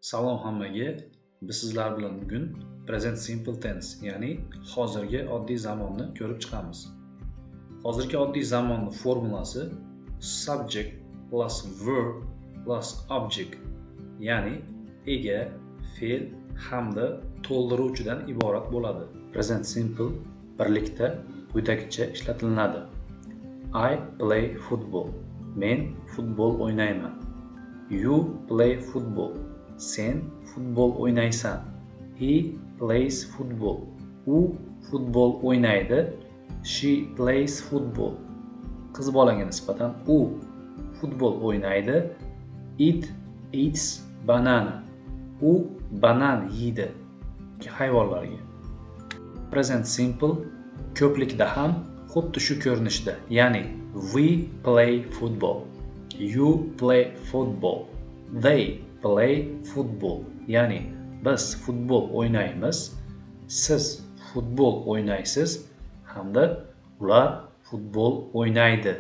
Salom hammaga. Biz sizlar bilan bugun present simple tense, ya'ni hozirgi oddiy zamonni ko'rib chiqamiz. Hozirgi oddiy zamonni formulasi subject plus verb plus object, ya'ni ega, fe'l hamda to'ldiruvchidan iborat bo'ladi. Present simple birlikda quyidagicha ishlatilinadi. I play football. Men futbol o'ynayman. You play football. Sen futbol o'ynaysan. He plays football. U futbol o'ynaydi. She plays football. Qiz bolaga nisbatan u futbol o'ynaydi. It eats banana. U banan yeydi. Hayvonlarga. Present simple ko'plikda ham xuddi shu ko'rinishda, ya'ni we play football, you play football, they play football, ya'ni biz futbol o'ynaymiz, siz futbol o'ynaysiz hamda ular futbol o'ynaydi.